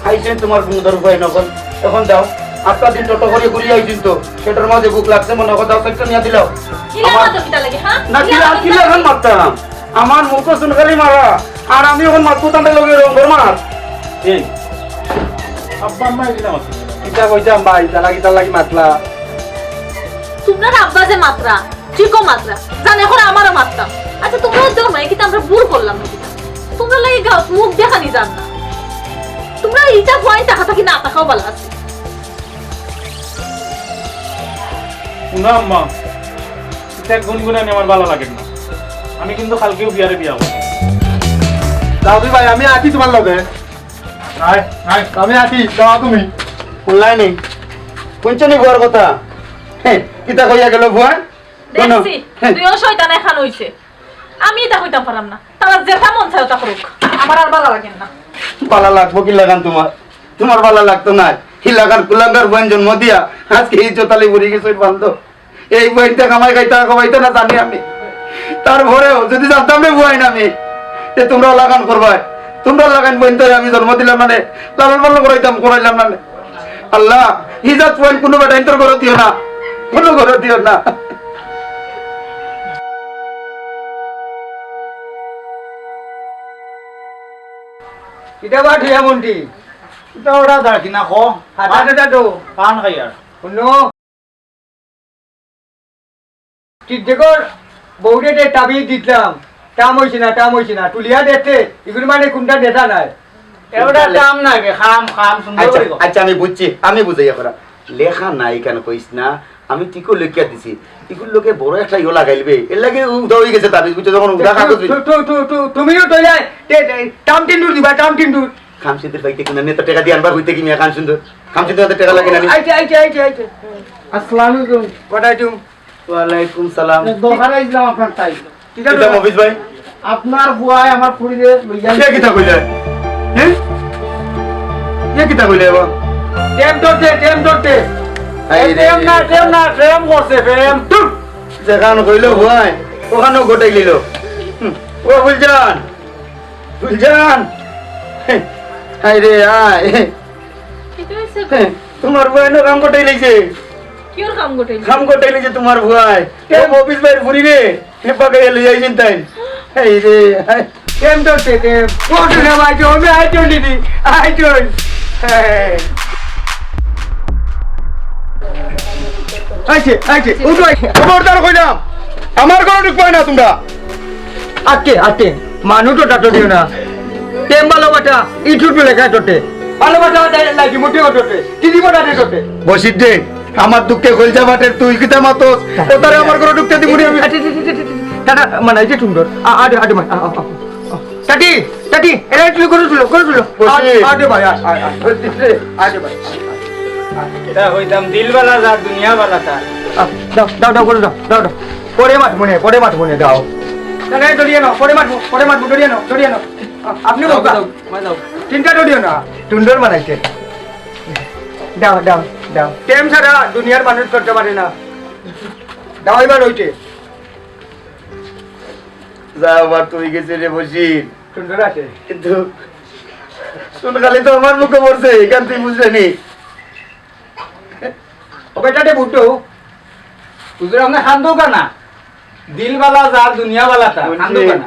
আইছেন তোমার কোনো দরকার হয় না, এখন, এখন যাও। আটটা দিন টোটো করে ঘুরিয়া আইছেন তো, সেটার মাঝে ভুক লাগছে মনে হয়, যাও, একটা নিয়ে দিলাও। কিলা আমার মাতো কিতা লাগে, হ্যাঁ? না, কিলা কিলা, মাতো কিলা কিতা এখন লাগে? মারতাম? আমার মুখো চুনকালি মারা, আর আমি এখন মাতবো তাদের লগে রঙের মার। এই, আব্বা আম্মা এগুলা মারছে। কিতা কইতাম ভাই, তালা কিতা লাগি মাতলা? তোমরা আব্বা যে মাতরা, ঠিকও মাতরা, জানে করে আমারও মাততাম। আচ্ছা, তোমরা তো নয়, কিন্তু আমরা ভুল করলাম না কিতা? তোমরা লাগে গাঁও মুখ দেখানি জান না। তোমরা ইটা ভয় টাকা থাকি না থাকাও ভালো আছে। হুনো আম্মা, ইতা গুনগুনানি আমার ভালা লাগে না। আমি কিন্তু কালকেউ বিয়ারে বিয়া করব। দাদু ভাই, আমি আছি তোমার লগে। আয়, আয়। আমি আছি, যাও তুমি। হুনলায় নি? হুনছো নি বুয়ার কথা? হে, কিতা কইয়া গেল বুয়া? দেখছি, হুনো। হে। তুইও শয়তান এখান হইছে। আমি ইতা কইতাম পারাম না। তারা যেটা মন চায় ওটা করুক। আমার আর ভালা লাগে না। ভালা লাগবো কি লাগান তোমার? তোমার ভালা লাগতো না। হি লাগান কুলাঙ্গার বইন জন্ম দিয়া আজকে ইজ্জত আলী বুড়ি গেছে বান্ধব। এই বইনটা কামাই খাইতা খাওয়াইতা না জানি আমি। তারপরেও যদি জানতাম রে বইন আমি, যে তোমরা লাগান করবায়, তোমরা লাগান বইন তো আমি জন্ম দিলাম না রে, লালন পালন করাইতাম, করাইলাম না রে। আল্লাহ, ইজাত বইন কোনো বেটাইন তোর ঘরে দিও না, কোনো ঘরে দিও না। ইটা বাট হইয়া মন্টি। ইটা ওটা দাঁড় কিনা খো। হাতা টাতা দো। পান খাই আর। হুনো। ঠিক দেখো, বউরে যে তাবিজ দিতলাম, কাম অইছে না, কাম অইছে না। তুলিয়া দেখতে, ইগুর মানে কুনটা নেতা নাই। এটা কাম নাই বে, খাম, খাম, সুন্দর আচ্ছা, করে কর। আচ্ছা, আমি বুঝছি, আমি বুঝাইয়া করা। লেখা নাই কেন কইস না, আমি টিকো লেখিয়া দিছি। ইগুর লগে বড় একটা ইয়ো লাগাইলবে, এর লাগি উদা হয়ে গেছে তাবিজ, বুঝছো? যখন উদা কাগজ তু-, তু-, তু-, তু-, তুমিও তৈলে, তে, তে, টাম টিন্ডুর দিবা, টাম টিন্ডুর। খাম সুন্দর পাইতে কিনা, নেতা টাকা দিয়ে আনবার হইতে কি মিয়া খাম সুন্দর? খাম সুন্দর হাতে টাকা লাগে না নি? আইছে, আইছে, আইছে, আইছে। আসসালামু আলাইকুম। ওয়ালাইকুম। ওয়ালাইকুম সালাম। এক দরকার আইছিলাম আপনার তাই। কিতা কিতা দরকার? মফিজ ভাই? আপনার বুয়ায় আমার ফুরিরে লইয়া কে কিতা কইলে? হ্যাঁ? কে কিতা কইলে এবার? টেম ধরতে, টেম ধরতে। এই রে। টেম না, টেম না, টেম করছে, টেম। ধুর। যেখান কইলো বুয়ায়, ওখানেও গোটাই নিল। হুম। ও ফুলজান, ফুলজান। আয় রে, আয়। কিতা হইছে? তোমার বুয়ায় না কাম গোটাই লইছে। কিওর কাম গোটাই? কাম গোটাই লইছে তোমার বুয়ায়। কে? ও মফিজ ভাইর ফুরিরে। এ পাকাইয়া লই আইছেন তাই। এই রে, হায়। কেম তো সে রে? ওঠো না ভাই, আমি আইছো দিদি, আইছো। হ্যাঁ। আইছে, আইছে, উঠো, আইছে। খবরদার কইলাম, আমার ঘরে ঢুকবায় না তোমরা। আটকে, আটকে, মানুষ তো ডাটো দিও না। টেম ভালো বাটা, ইটুট লেখা টোটে। ভালো বাটা, লাগি মুঠে টোটে। দিদি বাটা টোটে। বসির দে। আমার দুঃখে কইলজা ফাটের, তুই কিতা মাতস? ও তারে আমার ঘরে ঢুকতে দিমু নি আমি। আটে, আটে, আটে, আটে, আটে। টাটা, মানে, এই যে সুন্দর। আ, আটে, আটে, মানে, আ, আ, আ, আ। টাটি, টাটি, এরা একটু করে তুলো, করে তুলো। বসি। আ, আটে ভাই, আ, আ, আ। আটে ভাই। এটা হইতাম দিলওয়ালা যার দুনিয়াওয়ালা তার। আ, দাও, দাও, দাও, করে দাও, দাও, দাও। পরে মাত মনে, পরে মাত মনে দাও। না, না, দড়িয়ে নাও, পরে মাত, পরে মাত, দড়িয়ে নাও, দড়িয়ে নাও। আ, আপনি দাও, বলবা। দাও, দাও। তিনটা দড়িয়ে না। সুন্দর বানাইছে। দাও, দাও, দাও। প্রেম ছাড়া দুনিয়ার মানুষ করতে পারে না। দাও এবার ওইটে। যা আবার তুই গেছে রে বসির। সুন্দর আছে। কিন্তু শুন খালি তো আমার মুখে পড়ছে, এখান তুই বুঝলে নি। ও বেটাতে বুঝতো। হুজুর, আপনি খান্দো কেন? দিল বালা যার, দুনিয়া বালা তার। বুঝছি। খান্দো কেন?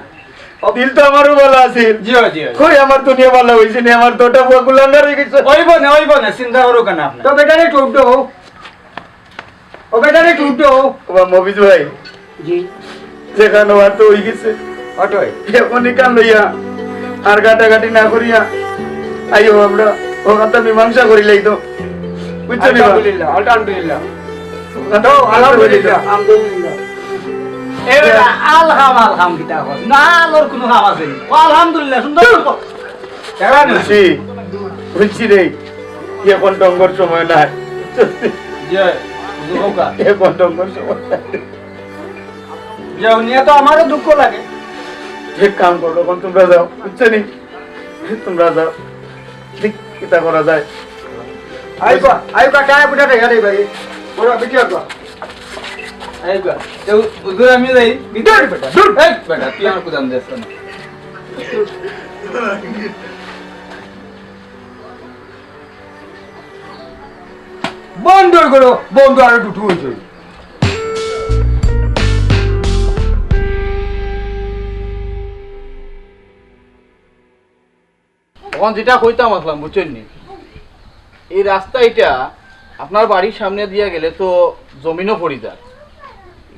ও দিল তো আমারও বালা আছিল। জি, জি, জি। কই আমার দুনিয়া বালা হইছে নি, আমার দুটা পুয়া কুলাঙ্গার হয়ে গেছে। ওই বনে, ওই বনে, চিন্তা করো কেন আপনি? তো বেটারে একটু উঠো। ও বেটারে একটু উঠো। ও বা মফিজ ভাই। জি। যেখানো আর তো হয়ে গেছে। অটয়। এখন এখান লইয়া আর গাটাগাটি না করিয়া আইও আমরা ও কথা মীমাংসা করি লই তো। বুঝছো নি বা? আলহামদুলিল্লাহ, আলহামদুলিল্লাহ। তো আলহামদুলিল্লাহ। আলহামদুলিল্লাহ। এ বেটা, আলহাম, আলহাম কিতা কস? না, আলোর কোনো কাম আছে নি। ও আলহামদুলিল্লাহ, সুন্দর করে কর। এবার না। বুঝছি, বুঝছি রে। এখন ডঙ্গর সময় নাই। যে, বুঝো কা। এখন ডঙ্গর সময় নাই। যে, উনি তো আমারও দুঃখ লাগে। এক কাম করো, এখন তোমরা যাও, বুঝছো নি? তোমরা যাও। ঠিক কিতা করা যায়? আইবা, আইবা, কায় বুঝা দেখা রে ভাই। বড় ভিডিও কর। আইবা। তো হুজুর আমি যাই। ভিতরে বেটা, দূর। এই বেটা, তুই আমার কুদাম দেস না। বন্ধ করো, বন্ধ আরো দুটো হইছে। তখন যেটা কইতাম আসলাম, বুঝছেন নি? এই রাস্তা এটা আপনার বাড়ির সামনে দিয়া গেলে তো জমিনও পড়ি যায়।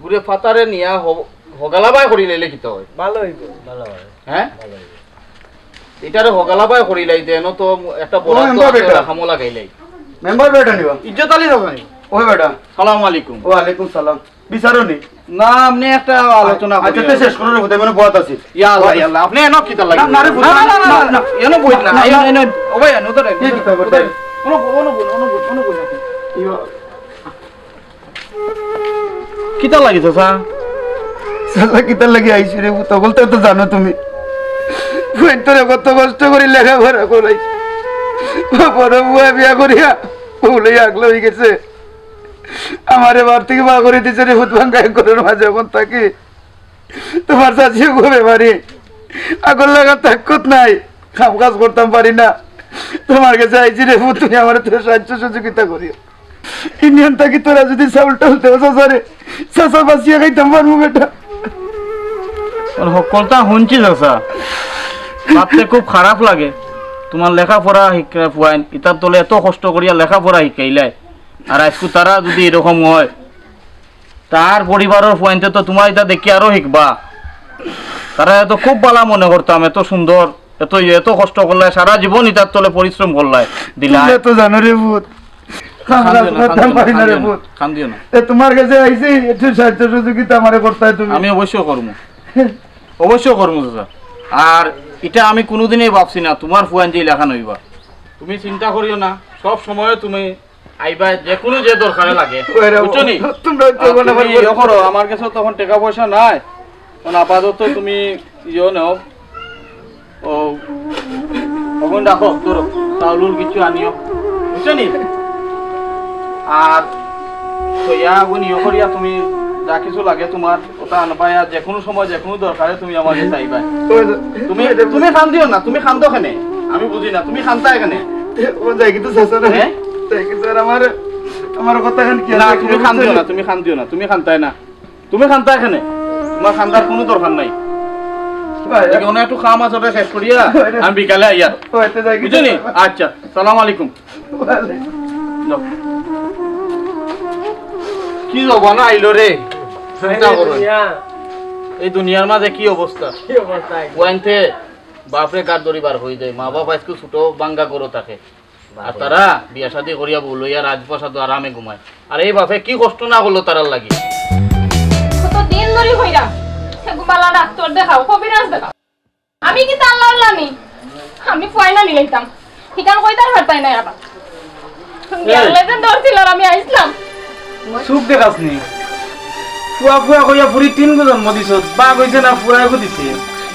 ঘুরে ফাতারে নিয়া হ-, হগালাবায় করি লাইলে কিতা হয়? ভালো হইব। ভালো হয়। হ্যাঁ? ভালো হইব। এটারে হগালাবায় করি লাই দেন, তো একটা বড় ও, তো মেম্বার আছে, বেটা। ওরা খামো লাগাই লাই। মেম্বার বেটা নিবা? ইজ্জত আলী দাদা নি? ওই বেটা। সালাম আলাইকুম। ওয়ালাইকুম সালাম। বিচারো নি? না, আপনি একটা আলোচনা আচ্ছা, করি। তো শেষ করো রে, কোথায় মানে বত আছে? ইয়া আল্লাহ, ইয়া আল্লাহ, আপনি এনো কিতা লাগে? না, না রে, না, না, না, না, না, না। এনো বই না, না, এনো, না। এনো, ও ভাই, এনো ধরে, কি এনো কিতা ধরে, করতে? এনো বই, এনো বই, এনো বই, এনো বই। ইয়া। কিতা লাগে চাচা? চাচা, কিতা লাগে আইছি রে? তখন তো, তো জানো তুমি। ফুয়েন তোরে কত কষ্ট করি লেখাপড়া করাইছি। ও বড় বুয়া বিয়া করিয়া, বউ লইয়া আগলা হয়ে গেছে। আমারে বার থেকে বার করে দিছে রে, ভূত ভাঙ্গা এক ঘরের মাঝে এখন থাকি। তোমার চাচিও খুব বেমারি, আগর লাগা তাকত নাই, কাম কাজ করতাম পারি না। তোমার কাছে আইছি রে ভূত, তুমি আমারে তো সাহায্য সহযোগিতা করিও। ইউনিয়ন থাকি তোরা যদি চাউল টাউল দেও চাচা রে, চাচা বাঁচিয়া খাইতাম পারবো বেটা। আর হকলতা হুনছি চাচা, ভাবতে খুব খারাপ লাগে। তুমার লেখাপড়া শিক্ষা ফুয়াইন, ইতার তলে এত কষ্ট করিয়া লেখাপড়া শিখাইলায়, আর আইজকু তারা যুদি এরকম অয়, তার পরিবারর ফুয়াইন্তে তো তুমার ইতা দেখি আরো শিখবা। তারারে তো খুব ভালা মনে করতাম, এত সুন্দর, এত, এত কষ্ট করলায়, সারা জীবন ইতার তলে পরিশ্রম করলায়, দিলায়। তুমরা তো জানো রে পুত, আমরা কান্দিও না, করতাম কান্দিও না, পারি না রে কান্দিও না, পুত। কান্দিও না। এ, তুমার গেছে আইছি, একটু সাহায্য সহযোগিতা আমারে করতায় তুমি। আমি অবশ্য করমু, অবশ্য করমু চাচা। আর ইটা আমি কুনুদিনই ভাবছি না, তুমার ফুয়াইন যে ইলাখান অইবা। তুমি চিন্তা করিও না, সব সময় তুমি আইবা, যেকুনু যে দরকারে লাগে, ওই রে, বুঝছো নি? তুমরা তো আর বলো, তুমি আমার ইয়ে করো, আমার গেছে তখন টেকা পয়সা নাই, তখন আপাতত তুমি ইয়ে নেও, ও, অখন রাখো, ধরো, চাউল উল কিছু আনিও, বুঝছো নি? আর তো ইয়া অখন ইয়ে করিয়া তুমি যা কিছু লাগে তুমার, ওটা আনবায়, আর যেকুনু সময় যেকুনু দরকারে তুমি আমার গেছে আইবায়। ওই যে, তুমি, ওই যে, তুমি কান্দিও না, তুমি কান্দো কেনে? আমি বুঝি না, তুমি কান্দায় কেনে? ও যাই কিন্তু চাচা না। হ্যাঁ? যাই কিন্তু আর আমার, আমার কথা খান কি না, আছে? তুমি কান্দিও না, তুমি কান্দিও না, তুমি কান্দায় না। তুমি কান্দায় কেনে? তুমার কান্দার কুনু দরকার নাই। ভাই, এদিকে অনো একটু কাম আছে, ওটা শেষ করিয়া ভাই, আমি বিকালে আইয়ার। ভাই, তো যাই কিন্তু বুঝছো নি? আচ্ছা, সালাম আলাইকুম। যাও। কি জমানা আইলো রে? চিন্তা করো। দুনিয়া। এই দুনিয়ার মাঝে কি অবস্থা? কি অবস্থা আইলো? ওয়াইনতে বাপরে গার দড়ি বার করি দেয়, মা বাপ আইজকু ছোট ভাঙ্গা ঘরো থাকে। আর তারা বিয়া শাদি করিয়া বউ লইয়া রাজপ্রাসাদো আরামে ঘুমায়। আর এই বাপে কি কষ্ট না করলো তারার লাগি। কত দিন ধরি কইরাম, হে গু বালা ডাক্তর দেখাও, কবিরাজ দেখাও। আমি কিতা আল্লাহ আল্লাহ নি? আমি ফুয়াইন আনি লইতাম। হিখান কইতার পারতায় নায় আবার। এই। গেলে যে ডর ছিল আর আমি আইছলাম। চউখ দেখাস নি? ফুয়া ফুয়া কইয়া ফুরি তিনগু জন্ম দিছস, বাঘ অইছে না ফুয়া এগু দিছে।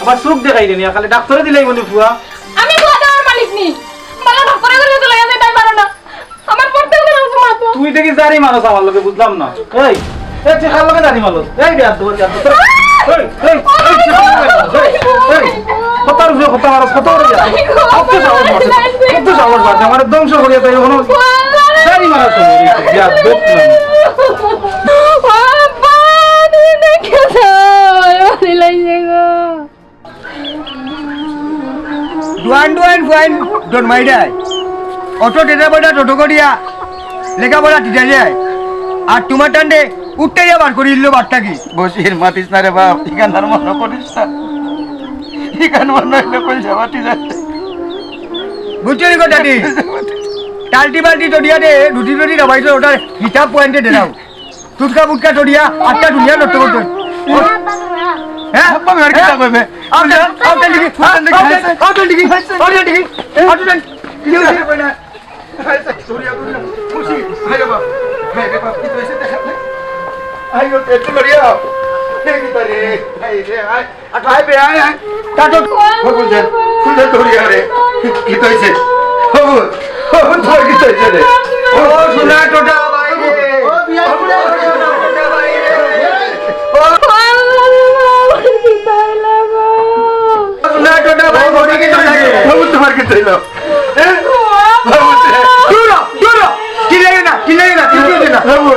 আবার চউখ দেখাইরে নি, খালি ডাক্তরে দিলাইবো নি ফুয়া। আমি ফুয়া দেওয়ার মালিক নি। বালা ডাক্তরে করিয়া তো লইয়া যাইতায় পারো না। আমার পড়তে গেলে না তোমার তো। তুই দেখি জারি মারস আমার লগে, বুঝলাম না। এই, এই, তুই কার লগে জারি মারস? এই, বেয়াদব, বেয়াদব। এই, এই, এই, তুই কার লগে মারস? এই, এই, কত আর উজু, কত মারস, কত আর উজু? কত সাহস বাড়ছে, কত সাহস বাড়ছে? আমার ধ্বংস করিয়া তাই অখনো জারি মারস। বেয়াদব না। ও আব্বা, তুমি দেখে যাও, আমার লাগছে গো। ডুয়ান ডুয়ান ফুয়াইন ডন মাইরায়। অটো টেটা বটা টোটো করিয়া লেখাপড়া টিটা যায়। আর তুমার টান্ডে উঠতে যা বার করি ইল্লো বাট্টা কি? বসির মাতিস না রে বাপ, ইখান আর মনে করিস না। ইখান মনে হইলে কইসা মাতি যাচ্ছে। বুঝছো নি কথাটি? টালটি বালটি টডিয়া দে, রুটি টুটি খাবাইছো, ওটার হিসাব পয়েন্টে দেরাও। টুটকা বুটকা টডিয়া, আটটা দুনিয়া নষ্ট করতে। হ্যাঁ? আব্বা, আমি আর কিতা কইবে? আউটা, আউটা লিখি, আউটা লিখি, আউটা লিখি, আউটা লিখি, আউটা লিখি। আই রে বাপ, আই রে বাপ, কিতা অইছে দেখা নাই। আই রে, একটু লড়িয়া। এই কিতা রে, আই রে, আই। আটা আইবে, আয়, আয়। তা তো, ও বুঝে, বুঝে ধরি আরে। কিতা অইছে? ও, ও, তোর কিতা অইছে রে? ও, সোনা টোটা ভাই রে। ও, সোনা টোটা ভাই, ধরি কিতা অইছে? ও, তোমার কিতা অইলো? হ্যাঁ? বাবু, দূর হ, দূর হ। কিতা লাগে না, কিতা লাগে না, কিতা লাগে না। বাবু,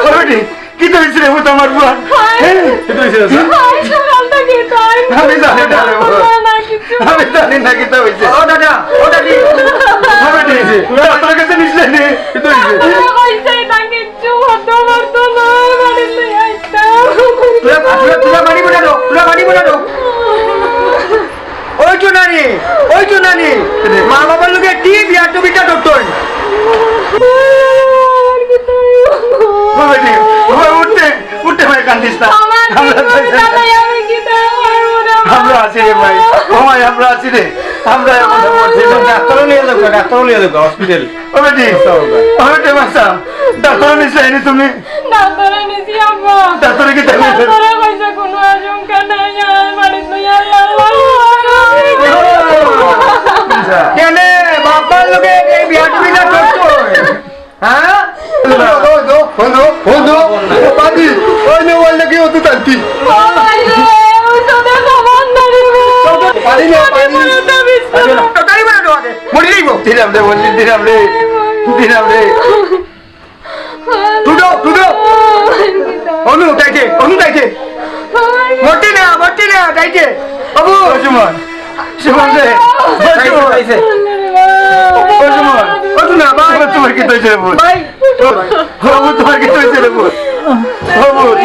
বাবু রে। কিতা অইছে রে, ও তো আমার ফুয়া। হায়। হ্যাঁ? কিতা অইছে রে? হায়, সকাল থাকি তাই। আমি জানি না রে, বাবা। না, না, কিচ্ছু। আমি জানি না কিতা অইছে। ও দাদা, ও দাদি। আমি ঠিক আছি। তোরা ডাক্তারের কাছে নিস না রে। কিতা অইছে? ডাক্তারে কইছে না কিচ্ছু, হতো মারতো না, বাড়ি লই আইতাম। তোরা, তোরা, তোরা বাড়ি বসা দাও, তোরা বাড়ি বসা দাও। ওই তো নানি, ওই তো নানি, মা বাবার লগে কি বিয়া তুমি তা করতই? বাবা রে, বাবা উঠতে, উঠতে ভাই কান্দিস না। আমার আমরা কি তো করবে এখানে। দাদা, আমি কি তা পারবো না। আমরা আছি রে ভাই, ও ভাই আমরা আছি রে, আমরা এখন ডাক্তারও নিয়ে যাবো, ডাক্তারও নিয়ে যাবো হসপিটাল। ও বেটি, ও বেটি বাচ্চা, ডাক্তার নিছে আইনি তুমি? ডাক্তারে নিছি আম্মা। ডাক্তারে কিতা কইছে? ডাক্তারে কইছে কোনো আশঙ্কা নাই, আর বাড়িত লইয়া আল্লাহ। কেনে বাবার লগে এই বিয়া তুমি না করছো? হ্যাঁ? বন্ধু, বন্ধু, বন্ধু, পানি, ওই নে, ওই নাকি ও তো টানতি। ও ভাই রে, ওই তো দেখো বন্ধ রে। পানি নে, পানি। মরি যাইব। দিলাম রে, বলছি, দিলাম রে। দিলাম রে। তুলো, তুলো। অনু, তাইকে, অনু, তাইকে। মরতে না, মরতে না, তাইকে। বাবু। সুমন, সুমন রে। ও সুমন, ও সুমন, ও সুমন, আবার তোমার কিতা অইছে রে পুত? ভাই। ও, ও তোমার কিতা অইছে রে পুত? ও পুত,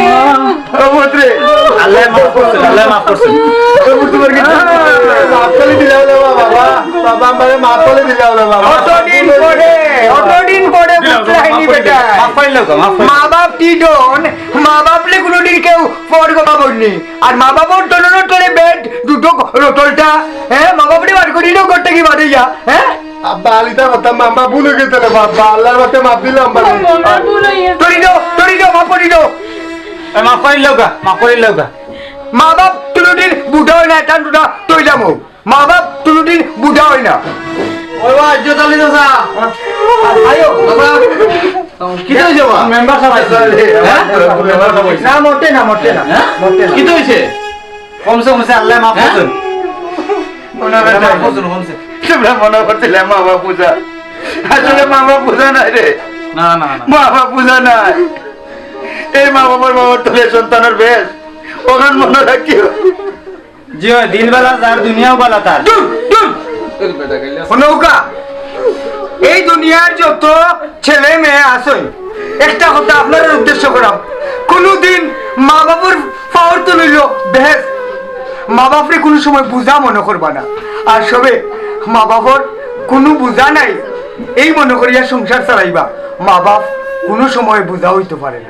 ও পুত রে। আল্লায় মাফ করছইন, আল্লায় মাফ করছইন। ও পুত, তোমার কিতা অইছে? মাফ করি দিলাও রে বাবা, বাবা, বাবা, আমারে মাফ করি দিলাও রে বাবা। অতদিন পরে, অতদিন পরে বুঝলায়নি বেটা। মাফ করি দিলাও, মাফ করি দিলাও। মা বাপ টিডন, মা বাপরে কুনুদিন কেউ ফড় গো বাবুর নি। আর মা বাপর তলর তলে বেড, দুটো রতলটা, হ্যাঁ, মা বাপরে বার করি দেও ঘর থাকি বারইয়া, হ্যাঁ? আব্বা, আলিতা কথা, মামা ভুল অই গেছে রে বাবা, আল্লার বাতে মাফ দিলাম বাবা। মামা, ভুল অই গেছে। তরি দেও, তরি দেও, মাফ করি দেও। এ, মাফ করি লউগা, মাফ করি লউগা। মা বাপ কুনুদিন বুড়া অয় না, এখান দুটা তৈলাম হোক। মা বাপ কুনুদিন বুড়া অয় না। ওই বা, আজ্জু তালি চাচা। আইও। বাবা। কিতা অইছে বা? মেম্বার সাব আইছে। হ্যাঁ? মেম্বার সাব আইছে। না, মোটে না, মোটে না। হ্যাঁ? মোটে না। কিতা অইছে? কমছে কমছে আল্লায় মাফ করছইন। আল্লায় মাফ করছইন, কমছে। তোমরা মনো করছিলে মা বাপ বুঝা। আসলে মা বাপ বুঝা নায় রে। না, না, না। মা বাপ বুঝা নায়। এই মা বাপর বাবার তলে সন্তানর বেশ। অখান মনো রাখিও। জি অয়, দিল বালা যার, দুনিয়াও বালা তার। দূর, দূর। হুনউক্কা, এই দুনিয়ার যত ছেলে মেয়ে আছইন, একটা কথা আপনারার উদ্দেশ্য করাম, কুনুদিন মা বাপর পাওর তল অইলো বেহেস্ত। মা বাপরে কুনু সময় বুঝা মনো করবা না। আর সবে মা বাপর কুনু বুঝা নাই, এই মনো করিয়া সংসার চালাইবা। মা বাপ কুনু সময় বুঝা অইতো পারে না।